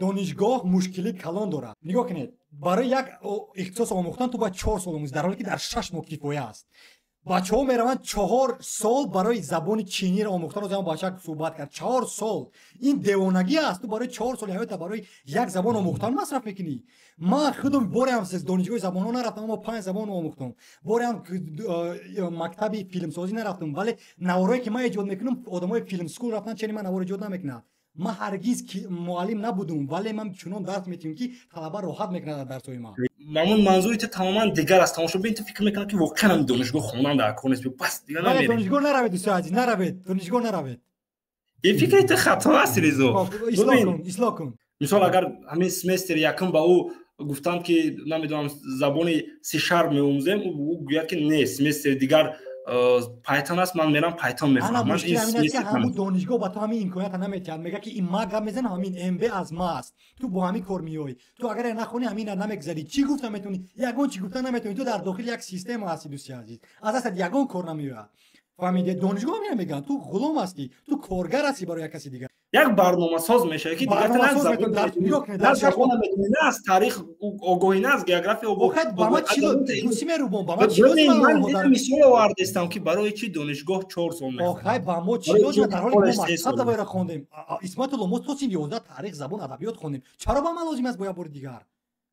Донишгоҳ мушкили калон дорад. Нигоҳ кунед, барои як ихтисос омӯхтан ту бояд 4 сол омӯзӣ, дар ҳоле ки дар 6 моҳ кифоя аст. Бачаҳо мераванд 4 сол барои забони чиниро омӯхтан. Озам бача суҳбат кард, 4 сол. Ин девонагӣ аст. Ту барои 4 соли ҳаёта барои як забон омӯхтан масраф мекунӣ. Ман худам бореам донишгоҳи забонҳо нарафтам, аммо панҷ забон омӯхтам. Бореам мактаби филмсозӣ нарафтам, вале наворое ки ман эҷод мекунам, одамои film school рафтан, чени ман навор эҷод намекунад. Ман ҳаргиз муаллим набудум, вале ман чунон дарс метиҳам, ки талаба роҳат мекунад дар дарсҳои ман. Мамун, манзури ту тамоман дигар аст. Тамошобин ту фикр мекунад, ки воқеан ҳам донишгоҳ хондан дар кор нест, бас дигар намерем. Донишгоҳ наравед, дӯстои азиз, наравед, донишгоҳ наравед. Ин фикри ту хато аст, Ризо. Ислоҳ кун, ислоҳ кун. Мисол, агар ҳамин семестри якум ба ӯ гуфтанд, ки намедонам, забони C# меомӯзем, ӯ гӯяд, ки не, семестри дигар Python аст, ман мерам Python мехонам. Ҳамун донишгоҳ ба ту ҳамин имконията наметиҳад. Мега, ки ин ма гап мезанам, ҳамин МБ аз ма аст, ту бо ҳамин кор меоӣ. Ту агар нахонӣ, ҳамина намегзарӣ. Чӣ гуфта метавонӣ? Ягон чӣ гуфта наметавонӣ. Ту дар дохили як система ҳастӣ, дӯсти азиз, аз дастат ягон кор намеояд. Фаҳмиде? Донишгоҳ ҳамина мегӯянд: ту ғулом ҳастӣ, ту коргар ҳастӣ барои як каси дигар. Як барномасоз мешавад, ки дигар на аз таърих огоҳӣ, на аз география. Ба Мисол овардестам, ки барои чӣ донишгоҳ 4 сол. Охай, ба мо чӣ лозим, дар ҳоле ки мо мактаб давайра хондем? Исматулло, мо то синфи 11 таърих, забон, адабиёт хондем. Чаро ба ман лозим аст бо як бори дигар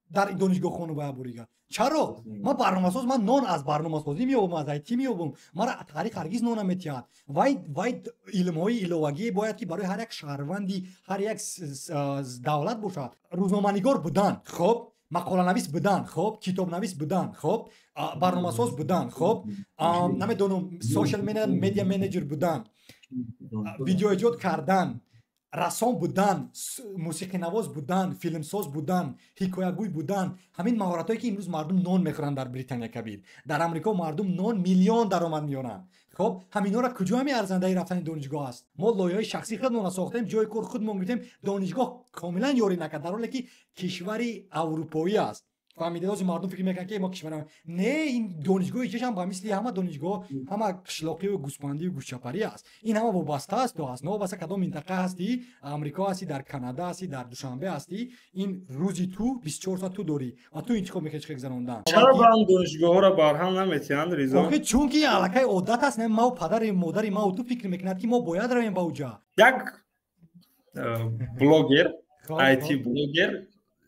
дар донишгоҳ хону? Ба як бори дигар чаро? Ман барномасоз, ман нон аз барномасозӣ меёбам, аз айти меёбам. Мара таърих ҳаргиз нон наметиҳад. Вай илмҳои иловагӣ бояд, ки барои ҳар як шаҳрванди ҳар як давлат бошад. Рӯзноманигор будан хоб, мақоланавис будан хоб, китобнавис будан хоб, барномасоз будан хоб, намедонам, social media manager будан, видеоэҷод кардан, рассом будан, мусиқинавоз будан, филмсоз будан, ҳикоягӯй будан, ҳамин маҳоратҳое, ки имрӯз мардум нон мехӯранд дар Британия Кабир, дар Амрико мардум нон миллион даромад меёранд. Хоб, ҳаминҳоро куҷо ҳами арзандаи рафтани донишгоҳ аст? Мо лоиҳаи шахсии худмонро сохтем, ҷои кор худмон гирифтем. Донишгоҳ комилан ёрӣ накард, дар ҳоле ки кишвари аврупоӣ аст. Фаҳмида, ҳозир мардум фикр мекунанд, ки мо кишвар не. Ин донишгоҳи чешам ба мисли ҳама донишгоҳ, ҳама қишлоқию гӯспандию гӯшчапарӣ аст. Ин ҳама вобаста аст то аст, новобаста кадом минтақа ҳастӣ: Амрико ҳастӣ, дар Канада ҳастӣ, дар Душанбе ҳастӣ. Ин рӯзи ту 24 соат ту дорӣ ва ту интихоб мекунӣ чӣ гузарондан. Чаро ба ҳам донишгоҳҳоро барҳам наметиҳанд, Ризо? Охи, чунки аллакай одат аст. Мау падари модари мау ту фикр мекунад, ки мо бояд равем ба уҷа. Як блогер, IT блогер,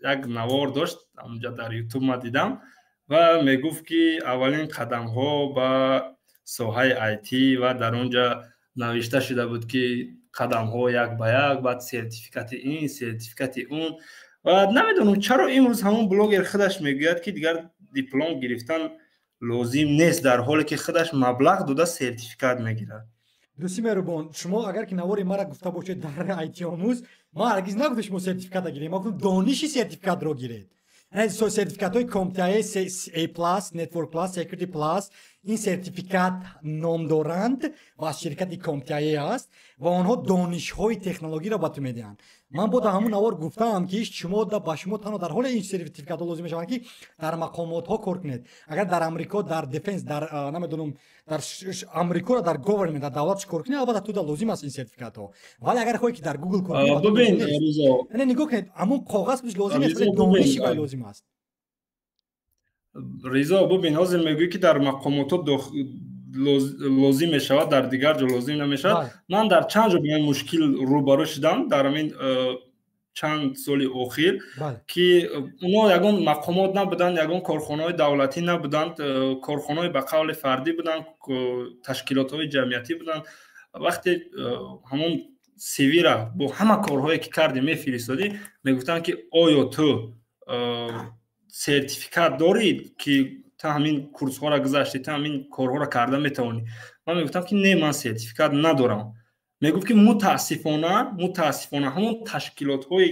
як навор дошт ҳамунҷа дар Ютуб, ма дидам, ва мегуфт, ки аввалин қадамҳо ба соҳаи IT, ва дар он ҷа навишта шуда буд, ки қадамҳо як ба як, баъд сертификати ин, сертификати он. Ва намедонам, чаро имрӯз ҳамон блогер худаш мегӯяд, ки дигар диплом гирифтан лозим нест, дар ҳоле ки худаш маблағ дода сертификат мегирад. Дӯсти меҳрубон, шумо агар ки навори мара гуфта бошед дар айтиомӯз, ман ҳаргиз нагуфтам, шумо сертификата гиред. Ман гуфтам, дониши сертификатро гиред. Сертификатҳои CompTIA A plus, Network Plus, Security Plus, ин сертификат ном доранд ва аз ширкати CompTIA аст ва онҳо донишҳои технологиро ба ту медиҳанд. Ман бо дар ҳамун навор гуфтаам, ки шумо ба шумо танҳо дар ҳоле ин сертификатҳо лозим мешаванд, ки дар мақомотҳо кор кунед. Агар дар Амрико дар defense, дар намедонам, дар Амрикоро дар government, дар давлат кор кунед, албатта туда лозим аст ин сертификатҳо. Вале агар хоҳед, ки дар Google кор кунед, нигоҳ кунед, ҳамун коғаз лозим нест, дониши вай лозим аст. Ризо, бубин, ҳозир мегӯӣ, ки дар мақомотҳо лозим мешавад, дар дигар ҷо лозим намешавад. Ман дар чанд ҷо ба ин мушкил рӯбарӯ шудам дар ҳамин чанд соли охир, ки оно ягон мақомот набуданд, ягон корхонаҳои давлатӣ набуданд, корхонаҳои ба қавли фардӣ буданд, ташкилотҳои ҷамъиятӣ буданд. Вақте ҳамон CV-ра бо ҳама корҳое, ки кардӣ, мефиристодӣ, мегуфтанд, ки оё ту сертификат дорӣ, ки ту ҳамин курсҳоро гузаштӣ, ту ҳамин корҳоро карда метавонӣ? Ман мегуфтам, ки не, ман сертификат надорам. Мегуфт, ки мутаассифона, мутаассифона, ҳамон ташкилотҳои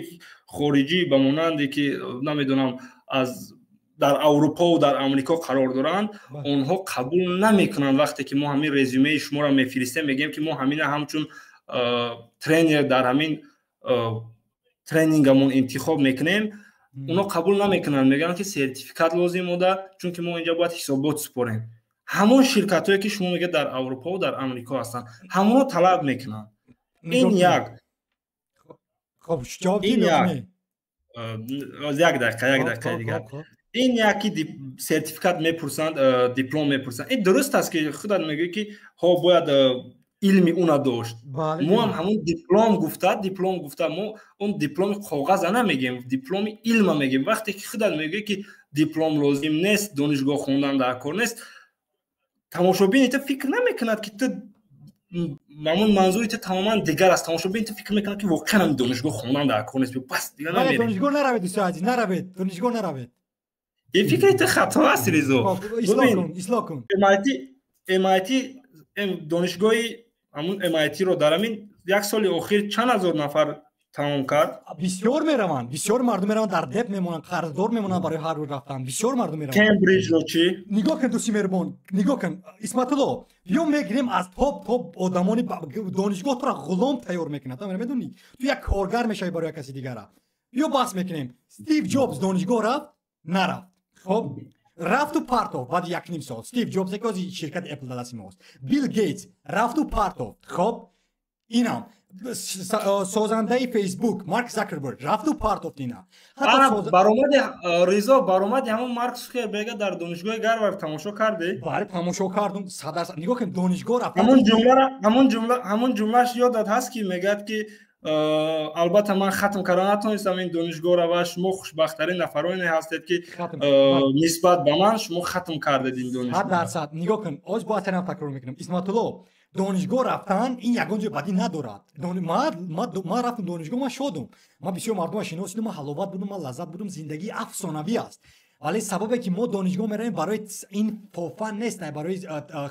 хориҷӣ, ба монанде ки намедонам, аз дар Аврупову дар Амрико қарор доранд, онҳо қабул намекунанд. Вақте ки мо ҳамин резюмеи шуморо мефиристем, мегӯем, ки мо ҳамина ҳамчун тренер дар ҳамин тренингамон интихоб мекунем, онҳо қабул намекунанд. Мегӯянд, ки сертификат лозим буда, чунки мо инҷа бояд ҳисобот супорем. Ҳамон ширкатҳое, ки шумо мегӯед, дар Аврупову дар Амрико ҳастанд, ҳамонро талаб мекунанд. Ин як. Хоб, ҷавоб. Як дақиқа, як дақиқаи дигар. Ин яки сертификат мепурсанд, диплом мепурсанд. Ин дуруст аст, ки худат мегӯӣ, ки ҳо, бояд илми уна дошт. Мо ҳам ҳамун диплом гуфта, мо он дипломи коғаза намегем, дипломи илма мегем. Вақте ки худат мегӯӣ, ки диплом лозим нест, донишгоҳ хондан дар кор нест, тамошобини ту фикр намекунад, ки ту ҳамун манзури ту тамоман дигар аст. Тамошобини ту фикр мекунад, ки воқеан ҳам донишгоҳ хондан дар кор нест, бас, дигар намерем. Донишгоҳ наравед, дӯстои азиз, наравед, донишгоҳ наравед. Ин фикри ту хато аст, Ризо. Ислоҳ кун. MIT, донишгоҳи ҳамун MIT-ро дар ҳамин як соли охир чанд ҳазор нафар тамом кард? Бисёр мераванд, бисёр мардум мераванд, дар debt мемонанд, қарздор мемонанд барои Ҳарвард рафтан. Бисёр мардум мераванд. Кембриҷро чӣ? Нигоҳ кун, дӯсти меҳрубон, нигоҳ кун, Исматулло. Биё, мегирем аз топ топ одамони донишгоҳ. Тура ғулом тайёр мекунад, медонӣ, ту як коргар мешавӣ барои як каси дигара. Биё, баҳс мекунем. Стив Ҷобс донишгоҳ рафт, нарафт? Хоб, рафту партов баъди якним сол. Стив Ҷобс, яке ози ширкати Эпл дар дасти мост. Билл Гейтс рафту партов. Хоб, инам созандаи Фейсбук Марк Закерберг рафту партофт ина. Баромади, Ризо, баромади ҳамон Марк Зукерберга дар донишгоҳи Гарвард тамошо кардӣ? Бале, тамошо кардум, 100%. Нигоҳ кун, донишгоҳ рафт. Ҳамон ҷумлара, ҳамон ҷумлаш ёдат ҳаст, ки мегӯяд, ки албатта, ман хатм карда натонистам ин донишгоҳро ва шумо хушбахттарин нафароне ҳастед, ки нисбат ба ман шумо хатм кардед ин донишгоҳ. 100%. Нигоҳ кун, оз бояд танам такрор мекунам, Исматулло: донишгоҳ рафтан ин ягон ҷои бадӣ надорад. Ман рафтам донишгоҳ, ман шодум, ман бисёр мардума шиносидум, ман ҳаловат будум, ман лаззат будум, зиндагии афсонавӣ аст. Вале сабабе ки мо донишгоҳ меравем, барои ин for fun нест, барои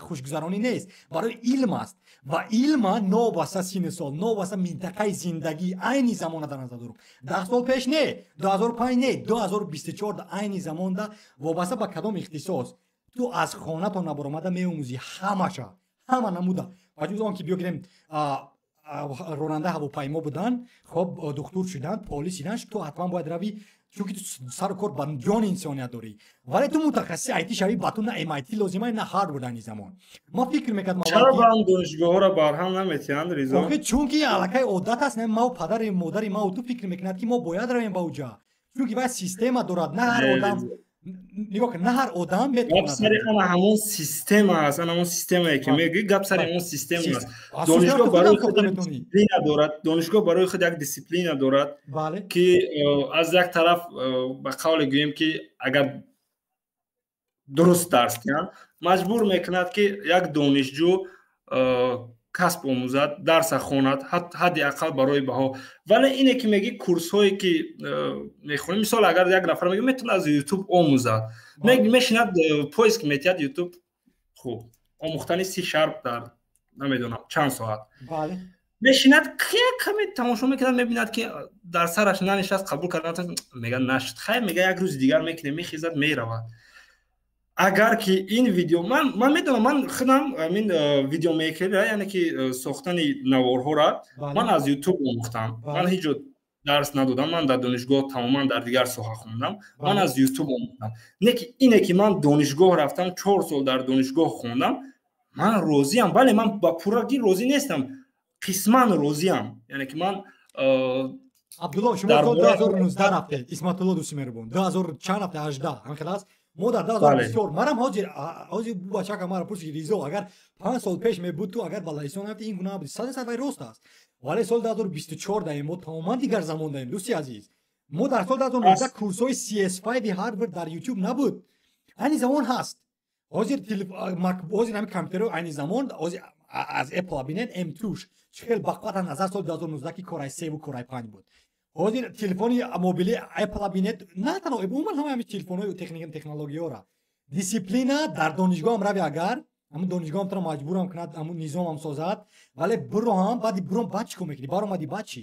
хушгузаронӣ нест, барои илм аст. Ва илма новобаста синну сол, новобаста минтақаи зиндагӣ, айни замона дар назар дорум, 10 сол пеш не, 2005 не, 2024, айни замонда вобаста ба кадом ихтисос ту аз хонатон набаромада меомӯзӣ ҳамаша, ҳама намуда, ба ҷуз он ки биё гирем, ронандаи ҳавопаймо будан, хоб, духтур шудан, полис шудан, ту ҳатман бояд равӣ, чунки ту сару кор ба ҷони инсоният дорӣ. Вале ту мутахассиси IT шавӣ, ба ту на MIT лозима, на Ҳарвард. Айни замон ман фикр мекардам. Чаро ба ҳам донишгоҳҳоро барҳам наметиҳанд, Ризо? Чунки аллакай одат аст. Мау падари модари мау ту фикр мекунад, ки мо бояд равем ба уҷа, чунки вай система дорад. На ҳар одам, нигоҳ кун, на ҳар одам метавонад. Сари ана ҳамон система аст, ана ҳамон системае, ки мегӯӣ, гап сари ҳамон система аст. Донишгоҳ барои худ дисциплина дорад, донишгоҳ барои худ як дисциплина дорад, ки аз як тараф, ба қавле гӯем, ки агар дуруст дарс диҳанд, маҷбур мекунад, ки як донишҷӯ касб омӯзад, дарса хонад, ҳадди ақал барои баҳо. Вале ине ки мегӣ, курсҳое ки мехонем, мисол, агар як нафар меги, метавонад аз Ютуб омӯзад, мешинад, поиск метиҳад Ютуб, хуб, омӯхтани C# дар намедонам чанд соат, мешинад, каме тамошо мекунад, мебинад, ки дар сараш нанишаст, қабул карда, мега, нашуд, хайр, мега, як рӯзи дигар мекунем, мехезад, меравад. Агар ки ин видео, ман медонам, ман худам ҳамин видеомейкерра, яъне ки сохтани наворҳоро ман аз Ютуб омӯхтам. Ман ҳеҷ ҷо дарс надодам, ман дар донишгоҳ тамоман дар дигар соҳа хондам, ман аз Ютуб омӯхтам. Не ки ине ки ман донишгоҳ рафтам, 4 сол дар донишгоҳ хондам, ман розиам. Бале, ман ба пуррагӣ розӣ нестам, қисман розиам, яъне ки ман Абдулло, шумо сол 2019 рафтед, Исматулло, дӯсти меҳрубон, 2000 чанд рафте, 18, ҳамин хел аст. Мо дар 2024, манам ҳозир бачака маро пурсид: «Ризо, агар 5 сол пеш мебуд, ту агар ба Лаҳистон рафти, ин гуна набуди». 100% вай рост аст, вале соли 2024 даем, мо тамоман дигар замон даем, дӯсти азиз. Мо дар соли 2019 курсҳои CS5 Ҳарвард дар Ютуб набуд, айни замон ҳаст. Ҳозир ҳамин компютеро, айни замон ҳозир аз Apple бинед, M2 чӣ хел бақувват аз назар соли 2019, ки Core i3 Core i5 буд. Ҳозир телефони мобили Apple бинед, на танҳо, умуман ҳама ҳамин телефонҳои технологияҳоро. Дисциплина дар донишгоҳам рави, агар ҳамун донишгоҳам туро маҷбурам кунад, ҳамун низомам созад, вале биро ҳам, баъди биром, баъд чӣ кор мекунӣ? Баромадӣ, баъд чӣ?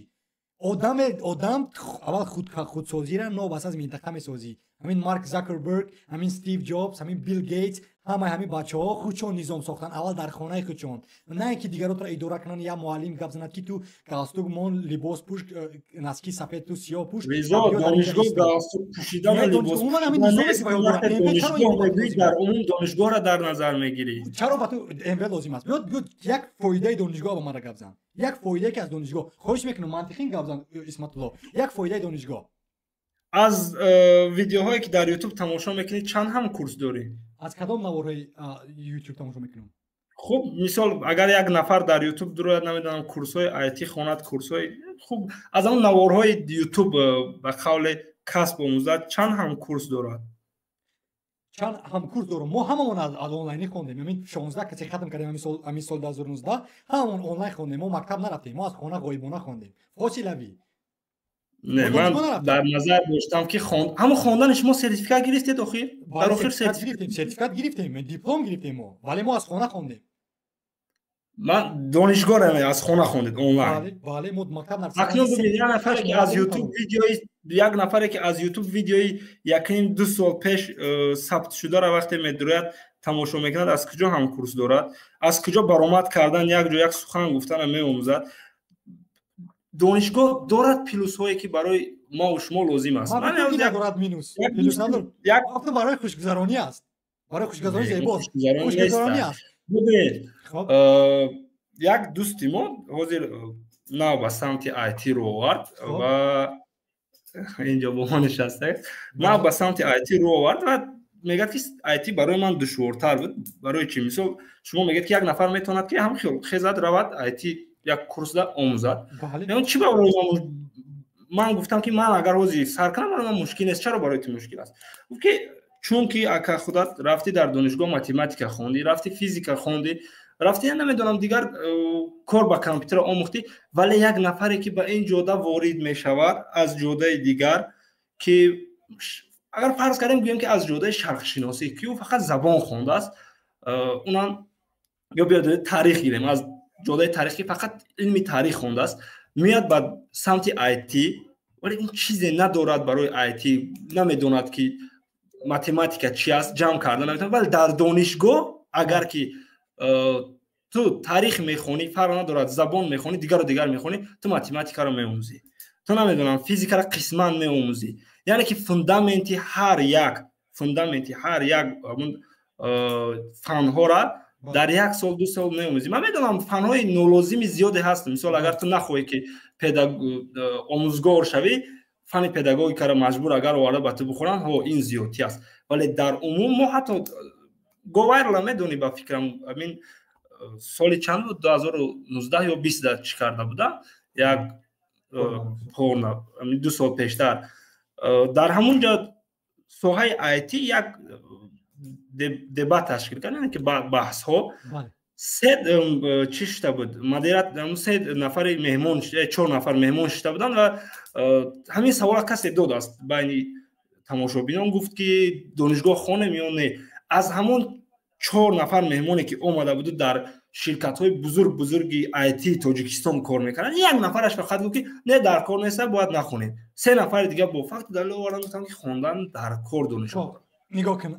Одаме, одам аввал худсозира новобаста аз минтақа месозӣ. Ҳамин Марк Закерберг, ҳамин Стив Ҷобс, ҳамин Билл Гейтс, ҳамаи ҳамин бачаҳо худшон низом сохтанд аввал дар хонаи худшон, на ин ки дигаротро идора кунанд. Як муаллим гап занад, ки ту галстук мон, либос пӯш, носки сафед, ту сиёҳ пӯш. Донишгоҳ галстук пӯшидан. Умуман ҳамин низоме ки дар умум донишгоҳро дар назар мегирӣ. Чаро ба ту МВ лозим аст? Биё, як фоидаи донишгоҳ ба мара гап зан, як фоидае ки аз донишгоҳ. Хоҳиш мекунам, мантиқин гап зан, Исматулло, як фоидаи донишгоҳ. Аз видеоҳое, ки дар Ютуб тамошо мекунӣ, чанд ҳам курс дорӣ? Аз кадом наворҳои Ютуб тамошо мекунам? Хуб, мисол, агар як нафар дар Ютуб дурояд, намедонам, курсҳои айти хонад, курсҳои хуб, аз он наворҳои Ютуб, ба қавле, касб омӯзад, чанд ҳам курс дорад? Чанд ҳамкурс дорам? Мо ҳамамон аз онлайнӣ хондем. Ҳамин 16 касе хатм кардем ҳамин сол 2019, ҳамамон онлайн хондем. Мо мактаб нарафтем, мо аз хона ғоибона хондем, фосилавӣ. Не, ман дар назар доштам, ки ҳамон хондани шумо сертификат гирифтед охир? Дар охир сертификат гирифтем, диплом гирифтем мо, вале мо аз хона хондем. Ман донишгоҳ аз хона хондед, онлайн? Бале, мо мактаб. Акнун бибин, як нафаре, ки аз Ютуб видеои, як нафаре, ки аз Ютуб видеои якним ду сол пеш сабт шударо вақте медурояд, тамошо мекунад, аз куҷо ҳам курс дорад? Аз куҷо баромад кардан, як ҷо як сухан гуфтана меомӯзад? Донишгоҳ дорад плюсҳое, ки барои мову шумо лозим аст. Дорад минус, барои хушгузаронӣ аст, барои хушгузаронӣ зебост, хушгузаронӣ аст. Бубинед, як дӯсти мо ҳозир нав ба самти айти рӯ овард ва инҷо бо мо нишаста. Нав ба самти айти рӯ овард ва мегӯяд, ки айти барои ман душвортар буд. Барои чӣ? Мисол, шумо мегӯяд, ки як нафар метавонад, ки ҳам хезад, равад, айти як курсда омӯзад. Чӣ барои ман? Гуфтам, ки ман агар ҳозир сар кунам, барои ман мушкил нест. Чаро барои ту мушкил аст? Гуфт, ки чунки, ака, худат рафтӣ, дар донишгоҳ математика хондӣ, рафтӣ, физика хондӣ, рафтӣ, намедонам, дигар кор ба компютер омӯхтӣ, вале як нафаре, ки ба ин ҷода ворид мешавад аз ҷодаи дигар, ки агар фарз кардем, гӯем, ки аз ҷодаи шарқшиносӣ, ки ӯ фақат забон хондааст, унам ё биёд, таърих гирем, аз ҷодаи таърих, ки фақат илми таърих хондааст, меяд ба самти айти, вале ин чизе надорад барои айти, намедонад, ки математика чи аст, ҷамъ карда наметавонад. Вале дар донишгоҳ агар ки ту таърих мехонӣ, фарқ надорад, забон мехонӣ, дигару дигар мехонӣ, ту математикаро меомӯзӣ, ту, намедонам, физикаро қисман меомӯзӣ, яъне ки фундаменти ҳар як фанҳора дар як сол, 2 сол меомӯзӣ. Ман медонам, фанҳои нолозими зиёде ҳаст. Мисол, агар ту нахоҳӣ, ки омӯзгор шавӣ, фани педагогикаро маҷбур агар оварда ба ту бихӯранд, ҳо, ин зиёдтӣ аст. Вале дар умум мо ҳатто говайрла медонӣ, ба фикрам, амин соли чанд буд, 2019 ё 20 чӣ карда буда, як порна, 2 сол пештар, дар ҳамун ҷо соҳаи айти як дебат ташкил кард, яъне ки баҳсҳо. Се чӣ шуда буд, модератор, се нафари меҳмон, чор нафар меҳмон шуда буданд ва ҳамин савола касе додааст байни тамошобинон, гуфт, ки донишгоҳ хонем ё не. Аз ҳамон чор нафар меҳмоне, ки омада буду, дар ширкатҳои бузург бузурги айти Тоҷикистон кор мекарданд, як нафараш фақат гуфт, ки не, дар кор неста, бояд нахонем. Се нафари дигар бо факту далел овардан, гуфтанд, ки хондан дар кор донишгоҳ. Нигоҳ кун,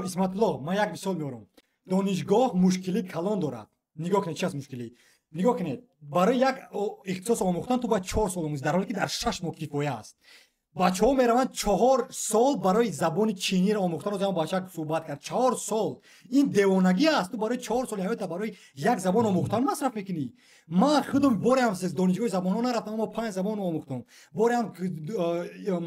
Исматулло, ман як мисол меорам. Донишгоҳ мушкили калон дорад. Нигоҳ кунед, чи аст мушкилӣ? Нигоҳ кунед, барои як ихтисос омӯхтан ту бояд 4 сол омӯзӣ, дар ҳоле ки дар 6 моҳ кифоя аст. Бачаҳо мераванд 4 сол барои забони чиниро омӯхтан. Озам бача суҳбат кард, 4 сол. Ин девонагӣ аст. Ту барои 4 соли ҳаёта барои як забон омӯхтан масраф мекунӣ. Ман худам бореам донишгоҳи забонҳо нарафтам, аммо панҷ забон омӯхтам. Бореам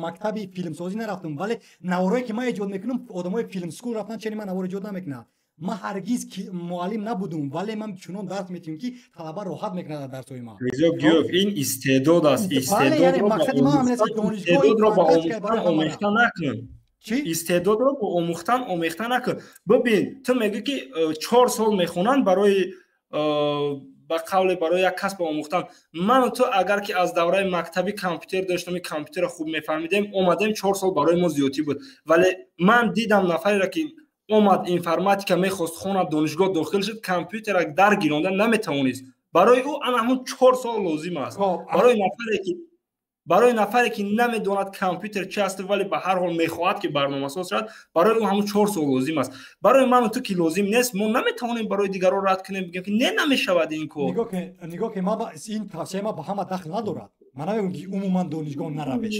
мактаби филмсозӣ нарафтам, вале наворое, ки ман эҷод мекунам, одамои film school рафтан, чени ман навор эҷод намекунад. Ман ҳаргиз муаллим набудум, вале ман чунон дарс метиҳам, ки талаба роҳат мекунад дар дарсҳои ман. Ризо Гиёв, ин истеъдод аст. Истеъдодро ба омӯхтан омехта накун. Истеъдодро бо омӯхтан омехта накун. Бибин, ту мегӯӣ, ки 4 сол мехонанд барои, ба қавле, барои як касб омӯхтан. Ману ту агар ки аз давраи мактабӣ компютер доштам, компютерро хуб мефаҳмидем, омадем, 4 сол барои мо зиёдтӣ буд. Вале ман дидам нафареро, ки омад, информатика мехост хонад, донишгоҳ дохил шуд, компютера дар гиронда наметавонист. Барои ӯ ана ҳамун 4 сол лозим аст. Барои нафаре, ки намедонад компютер чи аст, вале ба ҳар ҳол мехоҳад, ки барномасоз шавад, барои ӯ ҳамун 4 сол лозим аст. Барои ману ту ки лозим нест, мо наметавонем барои дигарро рад кунем, бигем, ки не, намешавад ин кор. Нигоҳ ки, ин тавсияи ман ба ҳама дахл надорад. Ман намегӯям, ки умуман донишгоҳ наравед.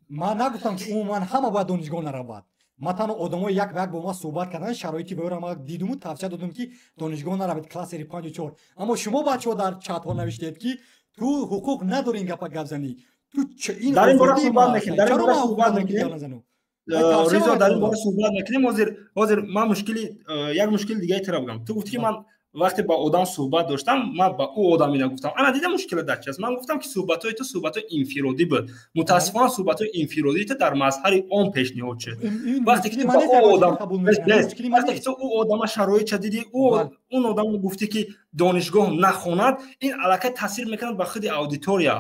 Ман нагуфтам, ки умуман ҳама бояд донишгоҳ наравад. Ман танҳо одамои як ба як бо ман суҳбат кардан, шароити ба ӯро ман дидуму тавсия додум, ки донишгоҳ наравед, классери панҷу чор. Аммо шумо, бачаҳо, дар чатҳо навиштед, ки ту ҳуқуқ надорӣ ин гапа гап занӣ. Ту ин дар ин бора суҳбат мекунем, дар ин бора суҳбат мекунем. Ризо, дар ин бора суҳбат мекунем. Ҳозир ман мушкили як мушкили дигаи тира бигам. Ту гуфти ки ман вақте ба одам суҳбат доштам, ман ба ӯ одам ина гуфтам. Ана дида мушкила дар чи аст? Ман гуфтам ки суҳбатҳои ту суҳбатҳои инфиродӣ буд. Мутаассифона, суҳбатҳои инфиродии ту дар мазҳари ом пешниҳод шуд. Вақте ки ту ба ӯ одам, вақте ки ту ӯ одама шароитша дидӣ, он одамо гуфтӣ ки донишгоҳ нахонад, ин аллакай таъсир мекунад ба худи аудитория.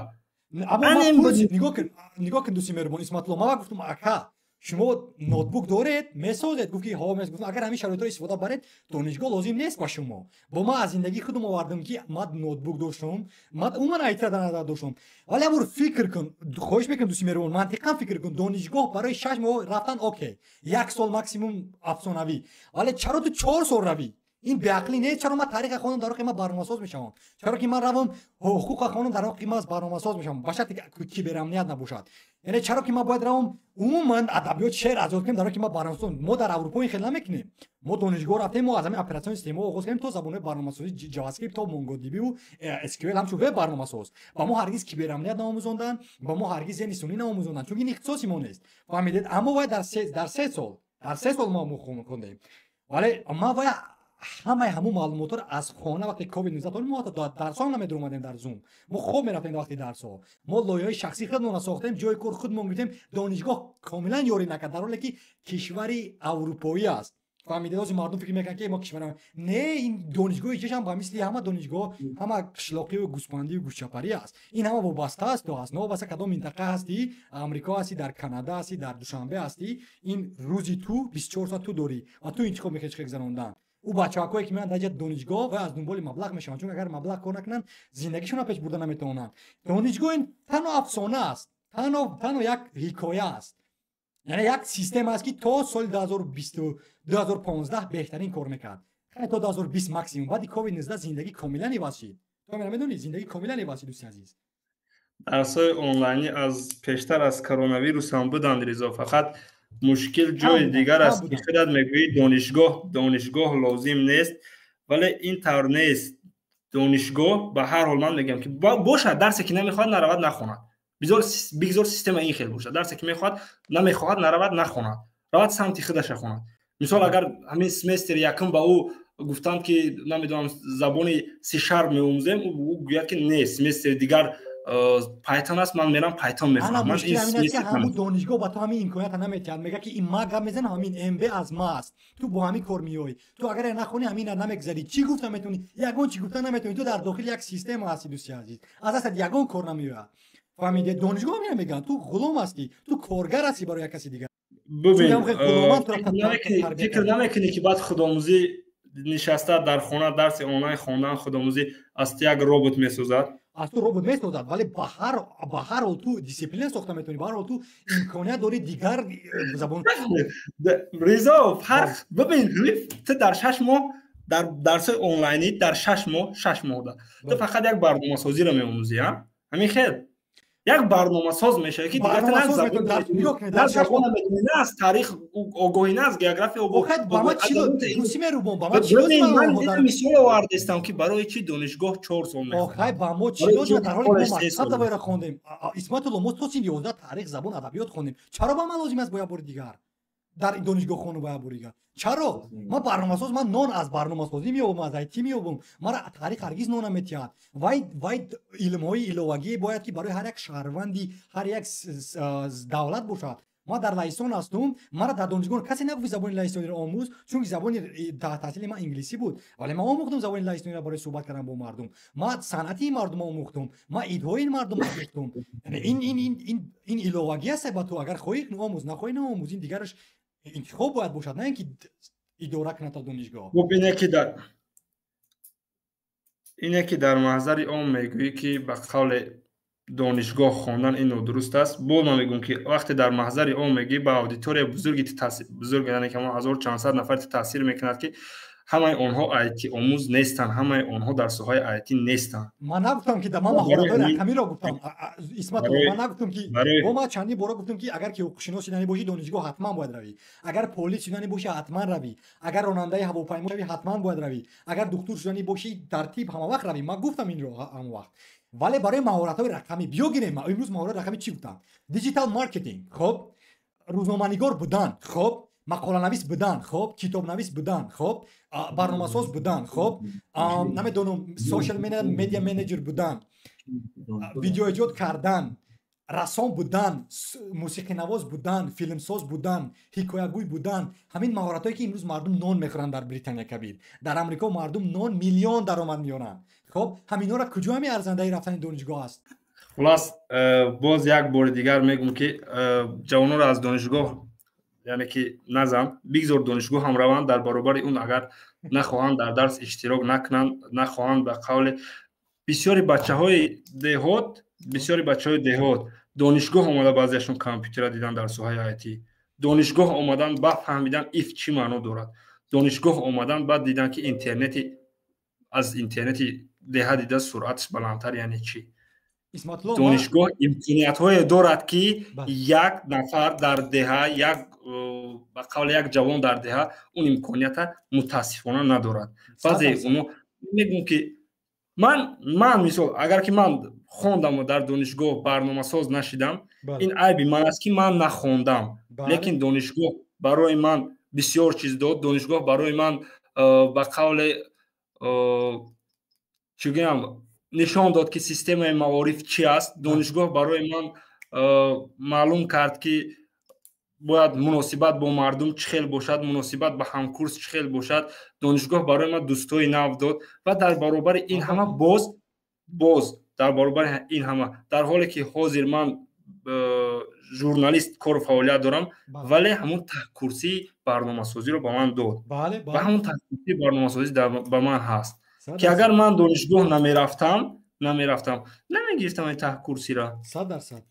Нигоҳ кун, дӯсти меҳрубон Исматулло, ман гуфтам: ака, шумо ноутбук доред, месозед? Гуфт ки ҳо. Гуфтам: агар ҳамин шароитро истифода баред, донишгоҳ лозим нест ба шумо. Бо ман аз зиндагии худам овардам ки ман ноутбук доштам, ман умуман айтра дар назар доштам. Вале амур фикр кун, хоҳиш мекунам, дӯсти меҳрубон, мантиқан фикр кун. Донишгоҳ барои 6 моҳ рафтан окей, як сол максимум афсонавӣ, вале чаро ту 4 сол равӣ? Ин беақлӣ нест? Чаро ман тариха хонам, дар воқеъ ман барномасоз мешавам? Чаро ки ман равам ҳуқуқа хонам, дар воқеъ ман барномасоз мешавам, ба шарте ки киберамният набошад? Яъне чаро ки ман бояд равам умуман адабиёт, шеър аз ёд кунем, дар ки ман барномасоз? Мо дар Аврупо ин хел намекунем. Мо донишгоҳ рафтем, мо аз ҳамин операционный система оғоз кардем то забонҳои барномасозӣ, JavaScript то MongoDB SQL, ҳамчун веб барномасоз. Ба мо ҳаргиз киберамният наомӯзонданд, ба мо ҳаргиз зеҳни сунъӣ наомӯзонданд, чунки ин ихтисоси мо нест, фаҳмидед? Аммо вай дар се сол мо хондем, вале ман вай ҳамаи ҳамун маълумотҳоро аз хона, вақте ковид 19, мо ҳатто дарсҳо намедуромадем дар Зум, мо хоб мерафтем вақти дарсҳо. Мо лоиҳаи шахсии худмонро сохтем, ҷои кор худмон гирифтем. Донишгоҳ комилан ёрӣ накард, дар ҳоле ки кишвари аврупоӣ аст, фаҳмидед? Ҳозир мардум фикр мекунанд ки мо кишвар не, ин донишгоҳи чешам ба мисли ҳама донишгоҳ, ҳама қишлоқию гӯспандию гӯшчапарӣ аст. Ин ҳама вобаста аст то аст, новобаста кадом минтақа ҳастӣ, Амрико ҳастӣ, дар Канада ҳастӣ, дар Душанбе ҳастӣ, ин рӯзи ту 24 соат ту дорӣ ва ту интихоб мекунӣ чӣ гузарондан. Ӯ бачаҳакое ки меоянд дар донишгоҳ ва аз дунболи маблағ мешаванд, чун агар маблағ кор накунанд, зиндагишонро пеш бурда наметавонанд. Донишгоҳ ин танҳо афсона аст, танҳо як ҳикоя аст, яъне як система аст, ки то соли 2015 беҳтарин кор мекард, то 2020 максимум. Баъди ковид 19 зиндагӣ комилан иваз шид. То медонӣ, зиндагӣ комилан иваз шид, дӯсти азиз. Дарсҳои онлайнӣ аз пештар аз коронавирус ҳам буданд, Ризо. Фақат мушкил ҷои дигар аст ки худат мегӯӣ, донишгоҳ лозим нест, вале ин тавр нест. Донишгоҳ ба ҳар ҳол, ман мегӯям ки бошад, дарсе ки намехоҳад, наравад, нахонад. Бигзор система ин хел бошад: дарсе ки мехоҳад, намехоҳад, наравад, нахонад, равад самти худаша хонад. Мисол, агар ҳамин семестри якум ба ӯ гуфтанд ки, намедонам, забони C# меомӯзем, ӯ гӯяд ки не, семестри дигар Python аст, ман мерам Python мехонам. Ҳамун донишгоҳ ба ту ҳамин имконията наметиҳад. Мега ки ин ма гап мезанам, ҳамин МБ аз ма аст, ту бо ҳамин кор меоӣ. Ту агар нахонӣ, ҳамина намегзарӣ. Чӣ гуфта метавонӣ? Ягон чӣ гуфта наметавонӣ. Ту дар дохили як система ҳастӣ, дӯсти азиз, аз дастат ягон кор намеояд, фаҳмидед? Донишгоҳ ҳамина мегӯянд: ту ғулом ҳастӣ, ту коргар ҳастӣ барои як каси дигар. Бубин, фикр намекунӣ ки баъд худомӯзӣ, нишаста дар хона дарси онлайн хондан, худомӯзӣ аз ту як робот месозад? Аз ту робот месозад, вале ба ҳар ҳол ту дисциплина сохта метавонӣ, ба ҳар ҳол ту имконият дорӣ дигар забон. Ризо, фарқ бибин: ту дар 6 моҳ дар дарсҳои онлайнӣ, дар 6 моҳ, 6 моҳда ту фақат як барномасозиро меомӯзӣ, ҳамин хел як барномасоз мешавад, ки дигар на забон намедонӣ, на аз таърих огоҳӣ, на аз география. Ман мисол овардестам ки барои чӣ донишгоҳ 4 сол. Охай, ба мо чӣ лозим, дар ҳоле ки мо мактаб давайра хондем? Исматулло, мо то синфи 11 таърих, забон, адабиёт хондем. Чаро ба ман лозим аст бо як бори дигар дар донишгоҳ хонум, ба як бори дигар? Чаро ман барномасоз, ман нон аз барномасозӣ меёбам, аз айти меёбам, мара таърих ҳаргиз нон наметиҳад. Вай илмҳои иловагие бояд ки барои ҳар як шаҳрванди ҳар як давлат бошад. Ман дар Лаҳистон ҳастум, мара дар донишгоҳ касе нагуфт забони лаҳистониро омӯз, чунки забони таҳсили ман инглисӣ буд, вале ман омӯхтам забони лаҳистониро барои суҳбат кардан бо мардум. Ман санъати ин мардум омӯхтум, ман идҳои ин мардум омӯхтум. Ин иловагӣ аст ба ту. Агар хоҳӣ, омӯз, нахоҳӣ, наомӯз. Ин дигараш интихоб бояд бошад, на ин ки идора кунад то донишгоҳ. Хуб, ине ки дар маҳзари ом мегӯӣ ки ба қавле донишгоҳ хондан ин нодуруст аст, боз ман мегӯям ки вақте дар маҳзари ом мегӯӣ, ба аудиторияи бузурги бузург, яъне ки ҳазору чандсад нафар таъсир мекунад, ки ҳамаи онҳо айти омӯз нестанд, ҳамаи онҳо дар соҳаи айти нестанд. Ман нагуфтам ки ман маҳоратҳои рақамиро гуфтам, Исматулло. Ман нагуфтам ки бо ман чандин бора гуфтам ки агар ки ҳуқуқшинос шудани бошӣ, донишгоҳ ҳатман бояд равӣ, агар полис шудани бошӣ, ҳатман равӣ, агар ронандаи ҳавопаймо шавӣ, ҳатман бояд равӣ, агар духтур шудани бошӣ, дар тиб ҳама вақт равӣ. Ман гуфтам инро ҳамон вақт. Вале барои маҳоратҳои рақамӣ биё гирем. Имрӯз маҳорат рақамӣ чӣ гуфтам? Digital marketing, хоб, рӯзноманигор будан, хоб, мақоланавис будан, хоб, китобнавис будан, хоб, барномасоз будан, хоб, намедонам, social media manager будан, видеоэҷод кардан, рассом будан, мусиқинавоз будан, филмсоз будан, ҳикоягӯй будан. Ҳамин маҳоратҳое, ки имрӯз мардум нон мехӯранд дар Британия Кабир, дар Амрико мардум нон миллион даромад меёранд. Хоб, ҳаминҳоро куҷо ҳами арзандаи рафтани донишгоҳ аст? Хулас, боз як бори дигар мегӯм, ки ҷавононро аз донишгоҳ, яъне ки назан, бигзор донишгоҳ ҳам раванд. Дар баробари он, агар нахоҳанд дар дарс иштирок накунанд, нахоҳанд, ба қавле бисёри бачаҳои деҳот донишгоҳ омада, баъзеашон компютера дидан дар соҳаи IT, донишгоҳ омадан, баъд фаҳмидан иф чӣ маъно дорад, донишгоҳ омадан, баъд дидан, ки интернети аз интернети деҳа дида суръаташ баландтар, яъне чӣ. Донишгоҳ имкониятҳое дорад, ки як нафар дар деҳа, як, ба қавле, як ҷавон дар деҳа он имконията мутаассифона надорад. Баъзе оно мегӯм, ки ман мисол, агар ки ман хондаму дар донишгоҳ барномасоз нашидам, ин айби ман аст, ки ман нахондам. Лекин донишгоҳ барои ман бисёр чиз дод. Донишгоҳ барои ман, ба қавле, чӣ гӯям, нишон дод, ки системаи маориф чӣ аст. Донишгоҳ барои ман маълум кард, ки бояд муносибат бо мардум чӣ хел бошад, муносибат ба ҳамкурс чӣ хел бошад. Донишгоҳ барои ман дӯстои нав дод. Ва дар баробари ин ҳама, боз дар баробари ин ҳама, дар ҳоле ки ҳозир ман журналист кору фаъолият дорам, вале ҳамун таҳкурсии барномасозиро ба ман дод ва ҳамун таҳкурсии барномасозӣ ба ман ҳаст, ки агар ман донишгоҳ намерафтам, намегирифтам ин таҳкурсиро. 100%.